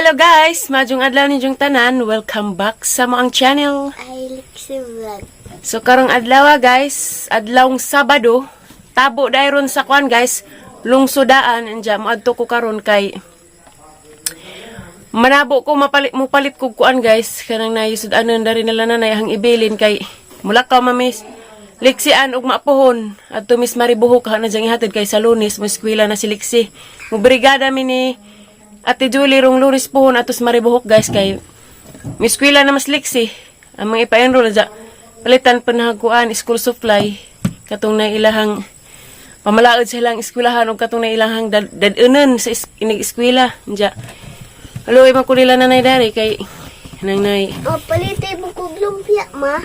Hello guys! Maayong adlaw ninyong tanan. Welcome back sa among channel. I like vlog. So karong adlaw guys, adlawng Sabado, tabo dayron sa kuan guys, lungsodaan anja moadto ko karon kay manabo ko mapalit mupalit kog kuan guys, kanang nayusud-anon dari nila nanay ang ibilin kay mulakaw mamis Liksian ug maapohon adto Miss Maribuhok ha na diyang ihatid kay sa Lunes mo eskwela na si Liksi. Mubrigada mi ni Ate Julie rong Lunes pohon ato sa Maribuhok guys kay mi eskwela na mas Liksi. Ang mga ipa-enroll dya palitan pa na kuan school supply katong na ilahang pamalaod sa ilang eskwelahan ug katong na ilahang dad-unan sa inig eskwela dya. Aloy man ko nila nanay dari kay nang nay O, palitay mo ko lumpia, ma.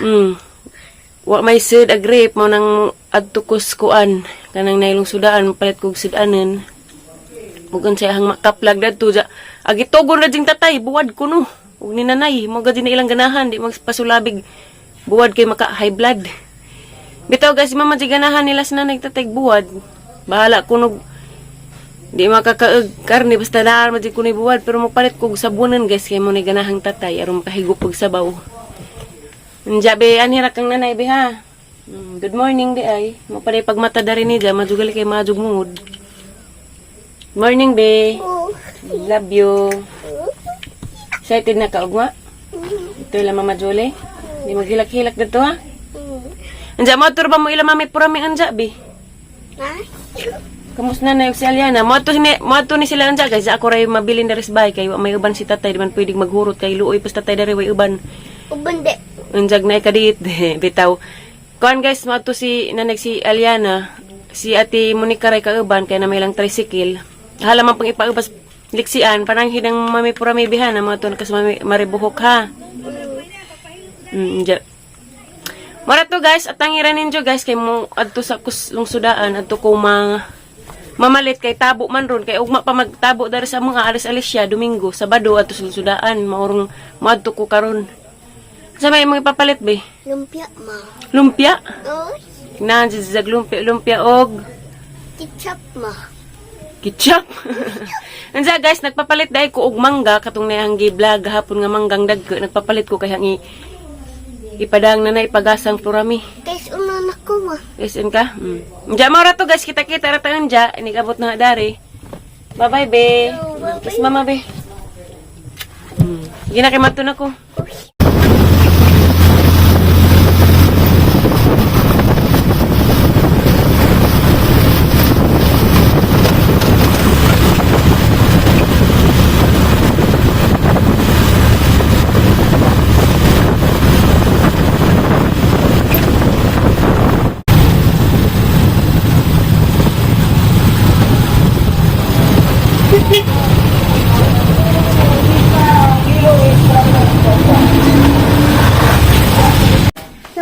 Wa may sid a grape mo nang adto ko sa kuan kanang nailong sudaan palit kog sudanan. Ug unsay ang makaplag dadto ja. Agi tugon na jing tatay buwad kuno. Ug ni nanay mo gadi na ilang ganahan di magpasulabig buwad kay maka high blood. Bitaw guys, mama di ganahan nila sa nanay tatay buwad. Bahala kuno di makakaag karne basta naa man di kuno buwad pero mopalit kog sabunan guys kay mo ni ganahang tatay aron makahigop og sabaw. Anja be, anira kang nanay be ha. Good morning di ay. Mo pa pagmata dari ni dya, majugali kay majug mungod. Morning be. Oh. Love you. Excited na ka ugma? Ito ila Mama Julie. Di maghilak-hilak dito ha. Anja mo ba mo ila mami purami anja be. Ha? Kamusta na yung si Aliana? Moadto ni sila anja guys. Ako ray mabilin dari sa bahay kay wa may uban si tatay di man pwedeng maghurot kay luoy pas tatay dari way uban. Ubande. Unjag na ikadit, bitaw. Kuan guys, mato si nanag si Aliana, si Ate Monica ray kauban kay na may lang tricycle. Hala man pang ipaubas liksian, parang hidang mami purami bihan na mga kas mami maribuhok ha. Ja. Mara to guys, at ang ninyo guys kay mo adto sa lungsodaan adto ko ma mamalit kay tabo man ron kay ugma pa magtabo dari sa mga alis-alis siya Domingo, Sabado adto sa lungsodaan maurong moadto ko karon. Sa may mga ipapalit be? Lumpia, ma. Lumpia? Oh, Naan si lumpia, lumpia og ketchup, ma. ketchup. Nandiya guys, nagpapalit dahil ko og mangga katong nayang gi-vlog hapon nga manggang dagko, nagpapalit ko kay hangi ipadang na na ipagasang plurami. Guys, una na ko, ma. SN ka? Diya mo ra to guys, kita-kita ra tayo diya. Inigabot na dari. Bye-bye be. Kiss mama be. Sige na kay mato na ko.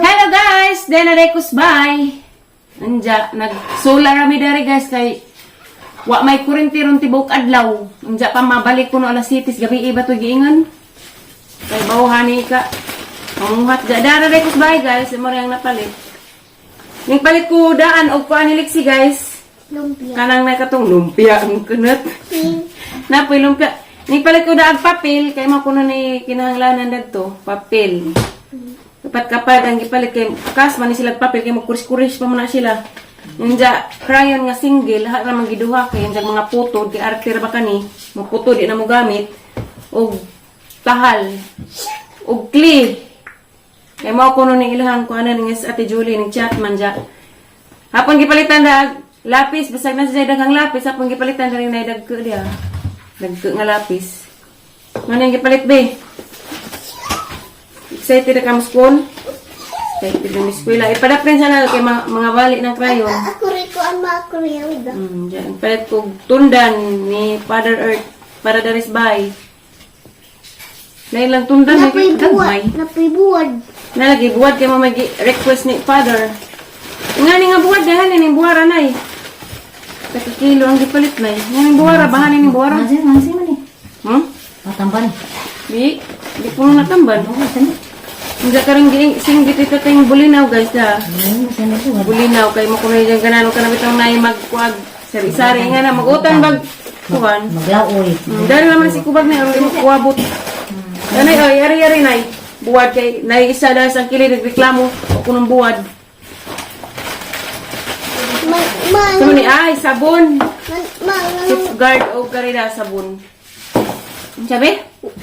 Hello guys! Dena Recus bye! Anja, nag-solar rami dere guys kay wa may kurente ron tibok adlaw. Anja pa mabalik ko no alas 7 gabi iba to giingon. Kay bawhani ka. Mamuhat ga dara Recus bye guys, mo ang napalit. Ning palit ko daan og kuan ni Lexi guys. Lumpia. Kanang na katong lumpia ang kunot. Napoy lumpia. Ning palit ko daan papel kay mo kuno ni kinahanglanan dadto, papel. Kapat kapad ang gipalit kay kas man ni sila papel kay magkuris-kuris pa man na sila. Ninja crayon nga single ha ra man giduha kay injag mga putod kay arte ra ba kani, maputo di na mo gamit og tahal og clay. Kay mao kuno ni ilahang kuanan ni Ate Julie ning chat man ja. Hapon gipalitan da lapis basag na siya daghang lapis hapon gipalitan da rin na dagko diya. Dagko nga lapis. Ngano yung gipalit be? Excited na ka mo school? Excited na mi eskwela. Ipadaprin sana kay mga bali ng crayon. Ako rin ko, ma. Ako rin ang da. Diyan. Palit ko tundan ni Father Earth para daris bay. Nailang tundan ni Napoy buwad. gagmay. Napoy buwad. Nalagi buwad kay mama request ni Father. Nga ni nga buwad dahan ni buwara nay. Taka kilo ang gipalit nay. Nga ni buwara bahan ni buwara. Nansi, nansi man eh. Matamban. Di di puno natamban. Oo, sani. Hindi ka rin singgit ito tayong bulinaw guys ha. Ayun, sani ko. Bulinaw kay mo kuno yung ganano ka na bitong nay magkuag sari-sari nga na magutang bag Kuan. Maglaoy. Dahil naman si Kubag na aron mo kuwabot. Anay ay ari ari nay. Buwad kay nay isa dahil sa kilid nagreklamo o kunong buwad. Ma, ma, Sama ni ay sabon. ma, ma, Safeguard o karida sabon. Ang sabi?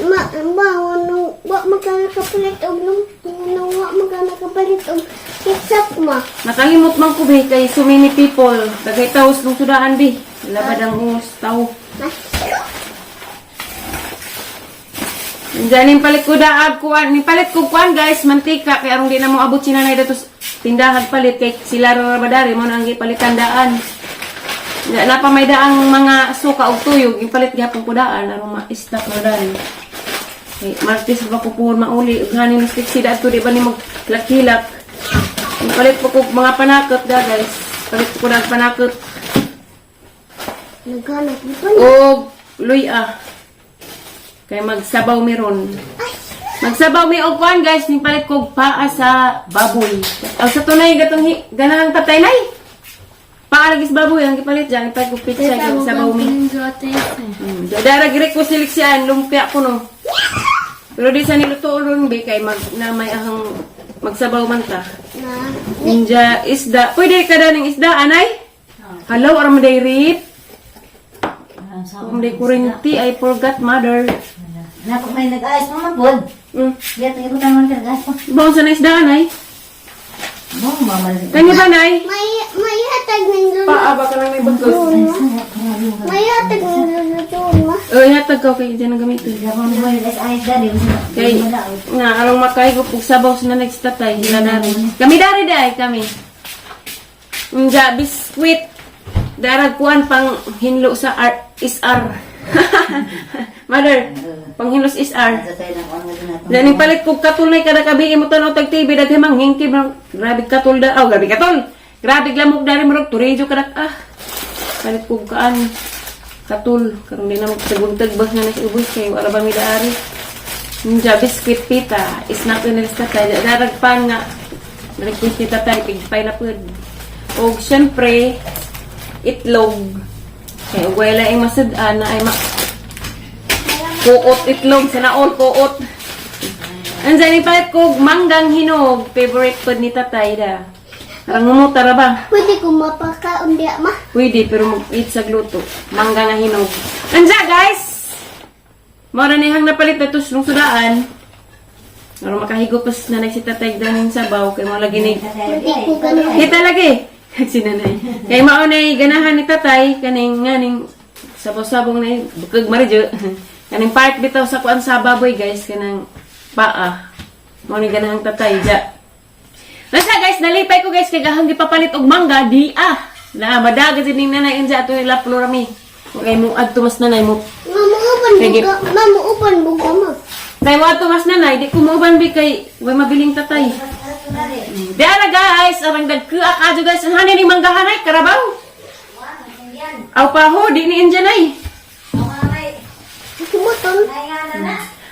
ma, ma, ano, wa magkana kapalit og nung, ano, wa magkana kapalit og ketchup ma. Nakalimot man ko be kay so many people. Daghay taos nung sudaan be. Labad ang us tao. Mas, Diyan yung palit ko daag kuan, ni palit ko kuan guys, mantika kay arong di na mo abot si nanay dato sa tindahan palit kay sila ra rabadari mo na ang gipalitan daan. Na na pa may daang mga suka og tuyog, yung palit gihapon ko daan arong ma-stock na daan. Kay Martes ba ko puhon mauli ug hanin ni si dato di ba ni maglakilak. Yung palit po ko mga panakot da guys. Palit ko na panakot naghanap di pa. og luya. Kay magsabaw meron. Magsabaw mi og kuan guys, ning palit kog paa sa baboy. Ang sa tunay gatong ganahang tatay nay. Paa lagi sa baboy ang gipalit diyan, ipalit kog pizza kay sabaw mi. Dara gi-request ni Lixian, lumpia ko no. Pero di sa niluto ron be kay mag na may ahang magsabaw man ta. Na, Ninja isda. Pwede ka da ning isda anay? Hello, aram day rip. Kung di kurenti, I forgot mother. Na kung may nag-ayos mo man pod. Diya tayo ko naman ka nag-ayos pa. Baon sa na isda anay? Mo mama. Kanya ba nay? May hatag ng lulu, Paa ba ka lang may bagos? may hatag ng lulutuon ma. Oh, ihatag ko kay dyan ang gamitin. Diya ko mo nag-ayos dali. Kay, nga, arong makahigop og sabaw sa nanay sa tatay, sila dari. Kami dari day, kami. Nga, biskwit. Darag kuan pang hinlo sa R, SR. Mother, pang hinlo sa SR. Daning palit kog katul nay kada kabi mo tan-aw tag TV daghay manghingkib grabe katul da. Oh, grabe katul. Grabe lamok dari murag turejo kada ah. Palit kog kaan katul karon di na magtagugtag ba nga nasa ubos kay wala ba mi daari. Ninja biscuit pita snack na nila sa tatay. Daragpan nga request ni tatay pigpay na pud. Og syempre itlog. Kay og wala ay masud-an na ay ma kuot itlog sa naol kuot. Andiyan yung palit ko, manggang hinog. Favorite food ni tatay da. Parang ngumuta ra ba? Pwede ko mapakaon diya ma. Pwede, pero mag-eat sa gluto. Mangga nga hinog. Andiyan, guys! Mora ni hang napalit na tos nung sudaan. Pero makahigop pas na si tatay daning sabaw. Kay mga lagi ni... Pwede ko ganun. Kita lagi! Si nanay. Kay mao nay ganahan ni tatay, kaning nganing sabaw-sabong na bukag maridyo. Kaning part bitaw sa kuan sa baboy guys, kanang paa. Mao ni ganahang tatay ja. Nasa guys, nalipay ko guys kay gahang gipapalit og mangga di ah. Na madaga jud ning nanay unsa ato nila plurami. Kay mo adto mas nanay mo. Mamuuban Sige. buga, mamuuban buga ma. Kay mo adto mas nanay, di ko mauban bi kay way mabiling tatay. Di ara guys, arang dagkua kadyo guys. Ang hanin ning manggahanay karabaw. Aw paho, di ni Indian ay. Kumuton.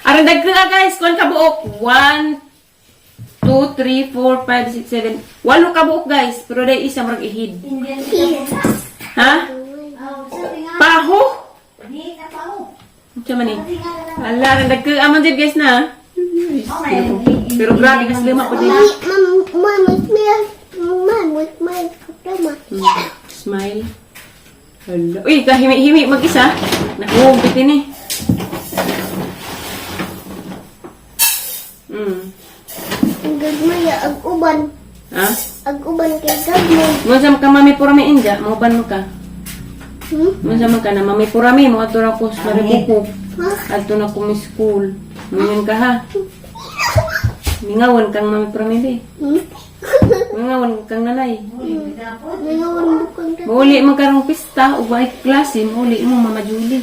Arang dagkua guys, kuan ka buok. 1 2 3 4 5 6 7. Walo ka buok guys, pero dai isa murag ihid. Ha? Paho? Unsa man ni? Ala, arang dagkua man jud guys na. Pero grabe kas lima po din. Mami, mam, mama, mama, mama, mama. Smile. Hala. Uy, kahimi-himi mag-isa. Naku, bitin eh. Ang gagmaya, ag uban. Ha? Ag uban kay gagmay. Mo sa ka mami purami inja, mo ban mo ka. Mo sa man ka na mami purami mo ato ra ko sa maribuko. Ha? Adto na ko mi school. Mingon ka ha. Mingawan kang mami purami be. Mingawan kang nanay. Ngayon bukang Mauli man karong pista ug way klase, mauli mo Mama Julie.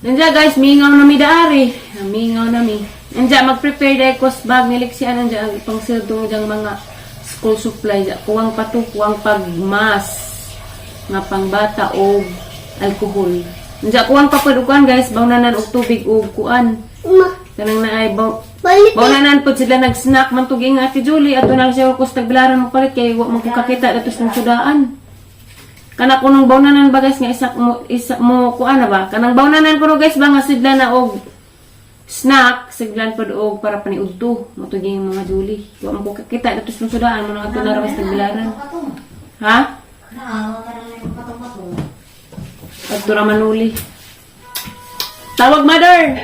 Nandiya guys, mingaw na mi daari. Mingaw na mi. Nandiya mag-prepare dahil kos bag ni Lexian nandiya ang ipang diyang mga school supply. Kuwang pato, kuwang pagmas nga pangbata og alkohol. Nandiya kuwang papad og kuan guys, bawnanan og tubig og kuan. Ma, Kanang naay baw Balik. Baunanan po sila nag-snack man tuging Ate Julie ato na lang siya ko sa tagbilaran mo palit kay wa man ko kakita datos ng sudaan. Kana kunong baunanan ba guys nga isa mo kuan na ba? Kanang baunanan kuno guys ba nga sidla na og snack siglan pod og para paniudto mo tuging mga Julie. Wa man ko kakita datos ng sudaan mo nang ato na ra sa tagbilaran. Ha? Adto ra manuli. Tawag, mother.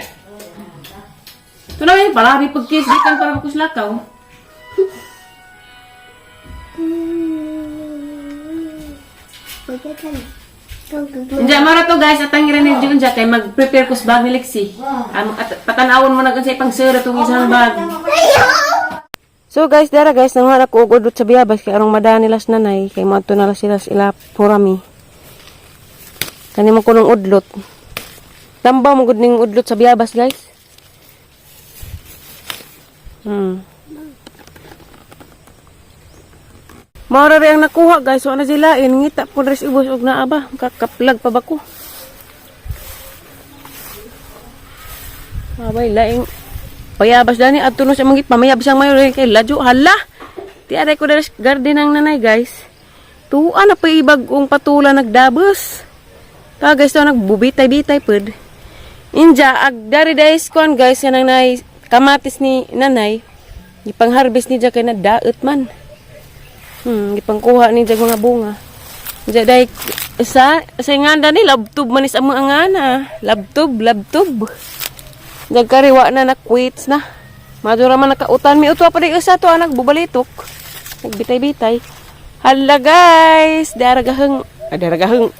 Ito na yun, palabi pag-kiss, di kan para makuslakaw. Unja mara to guys, atang ngira ni Jun kay mag-prepare ko sa bag ni Lexi. At patanawon mo na sa ipang sir atong isang bag. So guys, dara guys, nanguha na ko og udot sa biyabas kay arong madaan nila sa nanay kay moadto na lang sila sa ila purami. Kani mo kunong udlot. Tambaw mo gud ning udlot sa biyabas, guys. Mao ra ang nakuha guys, wa na sila ngita po res ubos og naa ba, kakaplag pa ba ko. Abay laing payabas dani adto no sa manggit pamayabas ang mayo kay ladyo hala. Ti aray ko diri sa garden ang nanay guys. Tuwa na pa ibag-ong patula nagdabos. Ta guys to nagbubitay-bitay pud. Inja ag dari days kuan guys kanang nay kamatis ni nanay. Gipang-harvest ni kay nadaot man. Gipangkuha ni jag mga bunga. Inja day sa nganda ni labtub manis ang mga ngana. Labtub, labtub. Nagkariwa na na-quits na. Madura man nakautan. May utwa pa rin isa to anak bubalitok. Nagbitay-bitay. Hala guys! Daragaheng. Ah, daragaheng.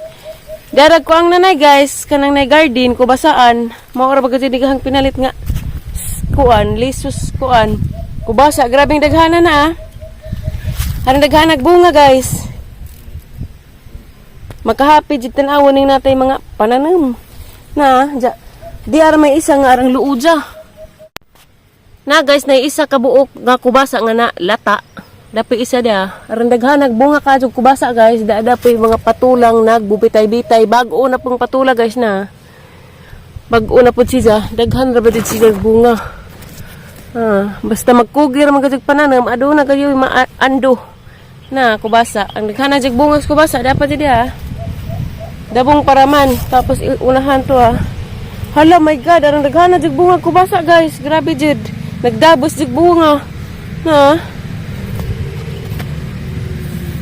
Darag ko ang nanay guys. Kanang nay garden ko basaan. Maura ba kasi digahang pinalit nga. Kuan, lisus kuan. Kubasa, grabing daghana na ah. Harang daghanag bunga guys. Makahappy jud tan-awon ning natay mga pananom. Na, ja, di ara may isa nga arang luuja. Na guys, na isa ka buok nga kubasa nga na lata. Dapi isa da. Arang daghanag bunga ka jud kubasa guys. Da dapi mga patulang nagbubitay-bitay. Bag-o na pong patula guys na. Bag-o na pud siya. Daghan ra ba jud siya bunga. Ah, basta magkugir man gud pananom aduna kayo maando na kubasa. Ang daghan na jud bunga sa kubasa dapat jud ah. Dabong paraman tapos unahan to ah. Hala my God, arang daghan na jud bunga kubasa guys. Grabe jud. Nagdabos jud bunga. Na.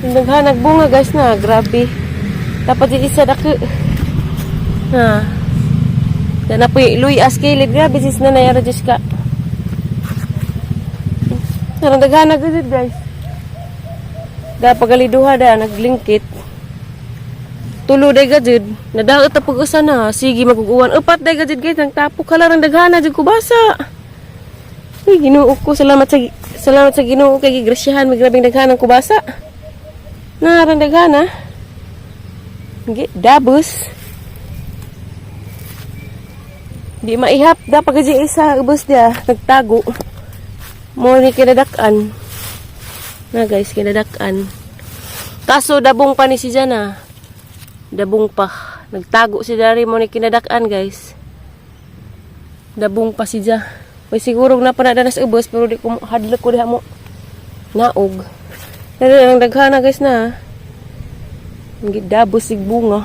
Ang daghan bunga guys na, grabe. Dapat jud isa dako. Na. Da na po luy as kilid grabe sis na nayara jud ka. Arang daghan na gud guys. Da pagaliduha da naglingkit. Tulo day gajud, nadaot na pag-usa na. Sige maguguwan. Upat day gajud guys, nang tapok hala rang daghana jud kubasa. Uy, Ginoo ko, salamat sa Ginoo kay gigrasyahan may grabeng daghanang kubasa. Na rang daghana. Gi dabos. Di maihap da pag isa ubos dia nagtago. Mo ni kinadak-an. Na guys, kinadak-an. Kaso dabong pa ni si Jana. Dabong pa. Nagtago si Dari mo ni kinadak-an guys. Dabong pa si Ja. May siguro na pa na sa ubos pero di ko hadlok ko diha mo. Naog. Dali ang daghana guys na. Ang gidabos sig bunga.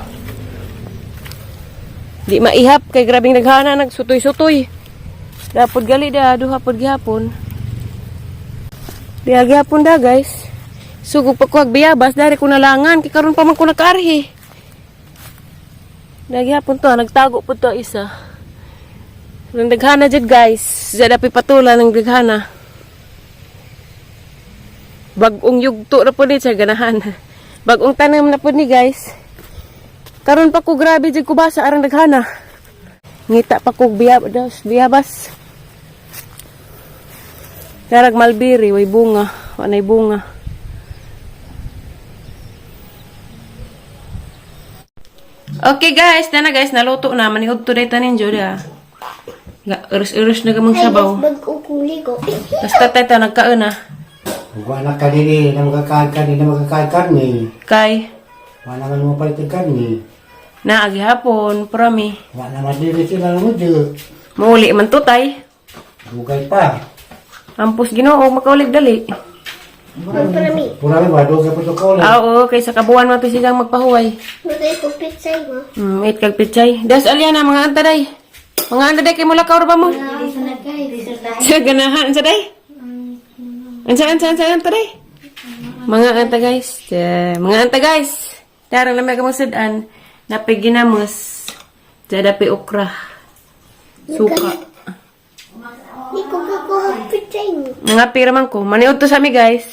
Di maihap kay grabing daghana nagsutoy-sutoy. Dapod gali da duha pod gihapon. Diha gihapon da guys. Sugog pa ko biyabas dari ko nalangan kay karon pa man ko nakaarhi. Dahil to, nagtago po to isa. Nang daghana jud guys. Diya dapat patula ng daghana. Bagong yugto na po ni siya ganahan. Bagong tanim na po ni guys. Karon pa ko grabe jud kubasa arang daghana. Ngita pa ko biyabas, biyabas. Darag malbiri, way bunga, wanay bunga. Okay guys, na guys, naluto na. Manihod to day tanin jud ah. Ga, urus-urus na gamang sabaw. Bag-o kong ligo. Basta tayo nagkaon na. Wala ka din eh, na makakain ka na makakain karne. Kay, Wala naman mo palit ang karne. na agihapon, prami. Wala naman din sila mo dyo. Mauli man to tay. Dugay pa. Ampos Ginoo makaulig dali. Magparami. Purami ba, dugay pa ito kaulan. Ah, oo, kay sa kabuan man to silang magpahuway. Magay ko pitsay mo. Wait kag pichay. Das Aliana, mga antaday. Mga antaday kay mula ka ba mo? Sa ganahan sa day. Ansa ansa ansa antaday. Mga anta, guys. Tiya, mga anta, guys. Darang lamay ka sudan. Napay ginamos. Tiya dapi okra. Suka. Di ko kakuha pitsay mo. Mga pira man ko. Maniud to sa mi, guys.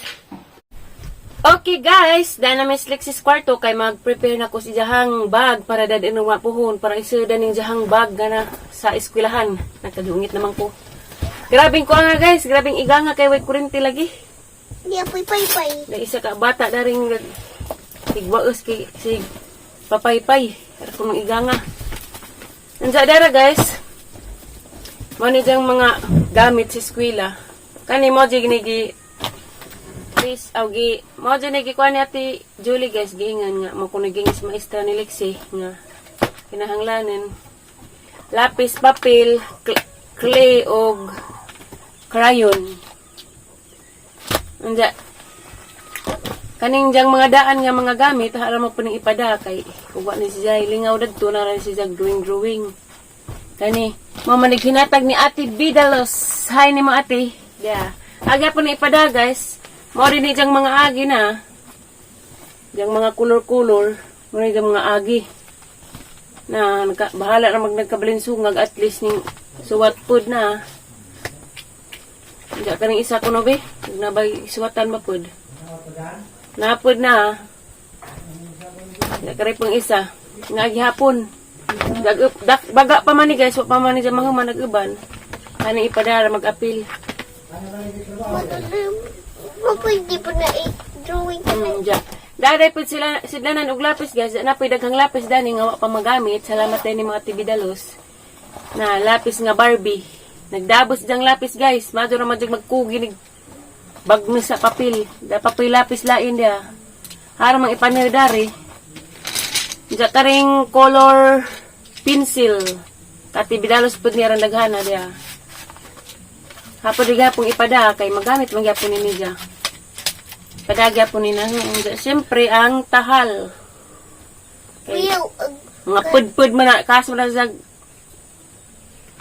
Okay guys, dahil na may Lexis kwarto kay mag-prepare na ko si jahang bag para dad inuwa puhon para isuda ning jahang bag gana sa eskwelahan. Nagkadungit naman ko. Grabing ko nga guys, grabing iga nga kay way kurente lagi. Di apoy pay-pay. Na isa ka bata daring tigwaos kay si papaypay. Para kung iga nga. Nandiyan dara, guys. Mo ni diyang mga gamit sa eskwela. Kani mo di ginigi please aw gi mo di nigi kuan ni Ate Julie, guys, giingan nga mo kuno gingis maestra ni Lexi nga kinahanglanin lapis, papel, clay og crayon. Anja kaning diyang mga daan nga mga gamit hara mo puning ipada kay ugwa ni si Jai lingaw dadto na rin si Jai drawing drawing. Kani mo man hinatag ni Ate Bidalos. Hi ni mo, Ate. Yeah, aga po ni ipada, guys. Mo rin ni diyang mga agi na diyang mga kulor-kulor mo ni diyang mga agi na nagka, bahala na mag nagkabalinsungag, at least ning suwat pod na. Diya kaning isa ko no be nabay suwatan ba pod. Napod na. Nakari pang isa. Nga gihapon. Baga pa man ni guys, wa pa man ni dyan mga nag-uban. Kaning ipadara mag-apil. Mapwede po na i-drawing ka na. Diya. Daday po sila sidlanan og lapis, guys. Na po'y daghang lapis dani nga wa pa magamit. Salamat tayo ni mga tibidalos. Na lapis nga Barbie. Nagdabos diyang lapis, guys. Madyo ra madyo magkugi nig bagno sa papel. Dapat po'y lapis lain dia. Hara mang ipanir dari. Diya karing color pencil. Katibidalos pud niya ran daghana dia. Hapon di gapong ipada kay magamit man gyapon ni niya. Padagya po ni na. Siyempre, ang tahal. Kuya, Mga pudpud man na, kas mo na sa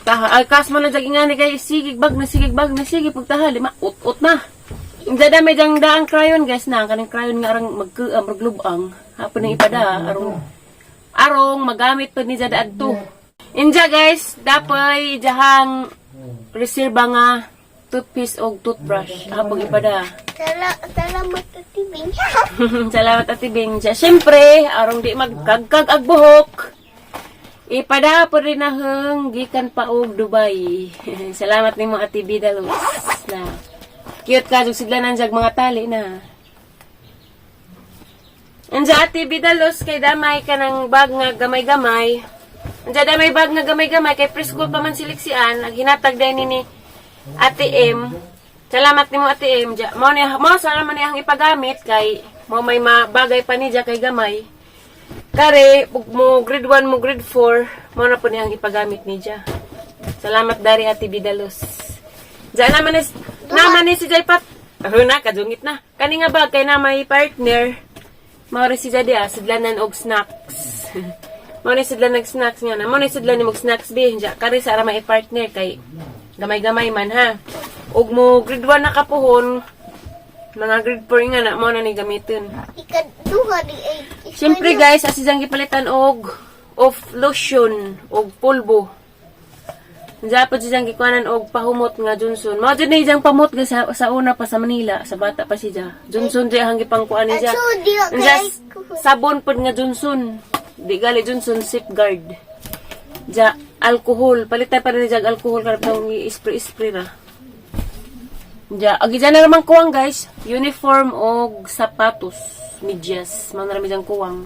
tahal. Ay, kas mo na sa ingani kay sigig bag na sigig bag na sige pagtahal. Di ma, ut-ut na. Ang dami diyang daang crayon, guys, na. Ang kaning crayon nga arang magglubang. Hapon na ipada, arong, arong magamit pa ni Jada adto. Inja, guys, dapoy jahang reserba nga toothpaste og toothbrush. Hapon ipada. Salamat Ate Bing. Salamat, Ate Bing. Siyempre, arong di magkagkag ag buhok. Ipada po rin na heng gikan pa og Dubai. Salamat nimo, Ate Bidalos. Na. Cute ka jug sidlanan jag mga tali na. Anja Ate Bidalos kay damay ka ng bag nga gamay-gamay. Anja damay bag nga gamay-gamay kay preschool pa man siliksian ang hinatag din ni Ate M. Salamat nimo, Ate M. Ja, mo ni mo salamat ni ang ipagamit kay mo may mabagay pa ni ja kay gamay. Kare ug mo grade 1 mo grade 4 mo na po niyang ipagamit ni ja. Salamat dari Ate Bidalos. Ja naman is naman ni si Jay Pat. Aho na kadungit na. Kani nga bag kay na may partner. Mao rin si Jay ah, sidlanan og snacks. Mao ni sidlan nag snacks nga na. Mao ni sidlan ni og snacks bi. Ja kare sa ara may partner kay gamay-gamay man ha. Ug mo grade 1 na kapuhon, mga grade 4 nga na, mo na ni gamitin. Ikaduha di ay. Siyempre guys, asizang gipalitan og of lotion og pulbo. Dapat siyang gikuanan og pahumot nga Johnson. Mao jud na iyang pamot ga sa una pa sa Manila, sa bata pa siya. Johnson di ang gipangkuan niya. So, di ka Anja, sabon pod nga Johnson. Di gali Johnson, Safeguard. Ja, alcohol. Palitan pa rin niya alcohol karap nang i-spray-spray ra. Ja, agi dyan na naman kuwang, guys. Uniform og sapatos, medyas. Mga narami dyan kuwang.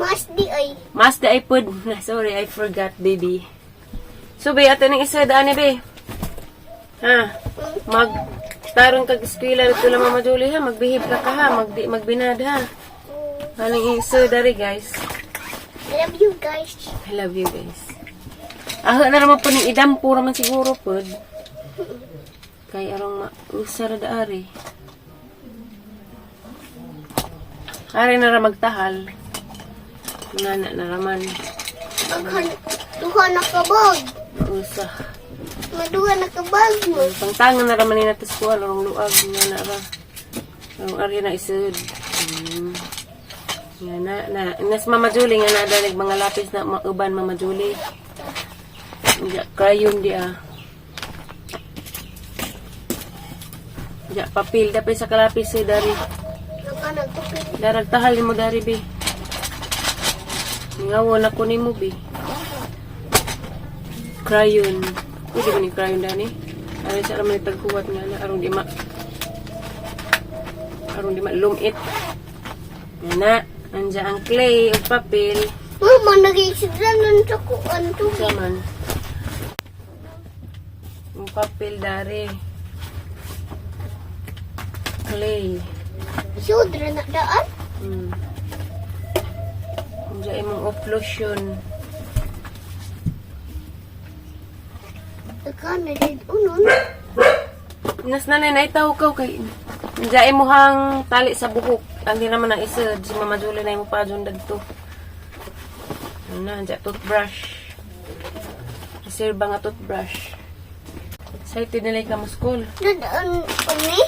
Mas di ay. Mas di ay pod. Sorry, I forgot, baby. So, be, ato ning isa daan ni be. Ha? Mag tarong kag eskwela dito lang, Mama Julie, ha. Magbehave ka ka ha. Magdi magbinad ha. Haling isa dari, guys. I love you guys. I love you guys. Ah, na naman po ning idampo raman siguro pod. Kay arong mausara daari. Ari na ra magtahal. Nga na naraman. Daghan, duha na ka bag. Mausa. Maduha na ka bag mo. Pangtangan na raman ni natas ko arong luag nga na ra. Arong ari na isud. Nga na na nas Mama Julie nga na dalig mga lapis na mauban Mama Julie. Ja crayon di ah. Ja papel dapay sa kalapis eh dari. Naka nagpapil. Darag tahal nimo dari bi. Ngawon ako nimo bi. Crayon. Pwede ba ni crayon dani? Aron sa raman taghuwat nga na aron di ma lumit. Nga na, andya ang clay ug papel. Mama, nag-isiglanan sa kuan tubig. Saman. Ang papel dari. Clay. Sudra na daan. Andya imong off-lotion. Daghan na din unon. Nas nanay na itaw ka kay Diya mo hang tali sa buhok. Ang di naman ang isa si Mama Julie na imo pa dyan dagto. Ano na, diya toothbrush. Reserva nga toothbrush. Excited nila ka mo school. Dadaan kami.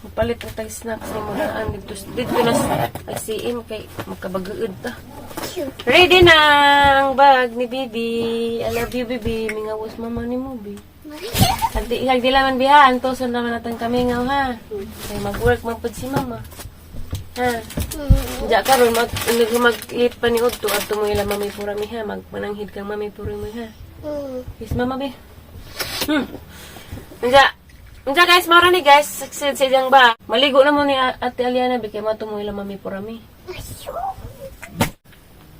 Mapalit ang tag snacks ni mo daan dito dito na sa ICM kay magkabagaod ta. Ready na ang bag ni Bibi. I love you, Bibi. Mingawas mama ni mo, Bi. Hagdi, hagdi laman biha, antoson naman natin kami nga ha. Kay mag-work man pud si mama. Ha. Diya karon mag mag mag-eat pa ni Udto adto mo ila mami pura mi ha, magpananghid kang mami pura mi ha. Kiss mama be. Unja. Unja guys, mao ni guys, succeed sa iyang ba. Maligo na mo ni Ate Aliana bi kay mato mo ila mami pura mi.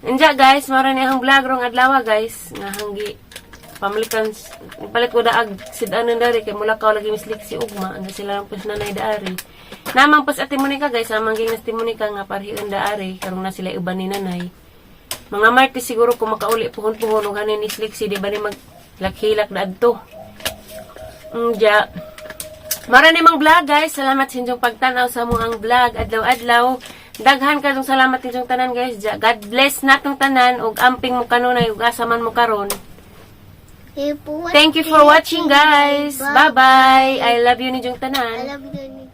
Unja guys, mao ni ang vlog rong adlaw guys, nga hanggi pamalikan palit ko daag sidanan dari kay mula ka lagi mislik si ugma ang sila lang pus nanay daari namang pas Ate Monica guys, amang ging nas Ate Monica nga parhiun daari karon na sila uban ni nanay mga Martes siguro kung makauli puhon-puhon og hanin ni Slixi di ba ni mag lakhilak na adto. Unja. Mara ni mang vlog guys. Salamat sa inyong pagtanaw sa among vlog adlaw-adlaw. Daghan kadtong salamat inyong tanan guys. Ja, God bless natong tanan ug amping mo kanunay ug asa man mo karon. Thank you for watching guys. Bye-bye. I love you ninyong I tanan. love you.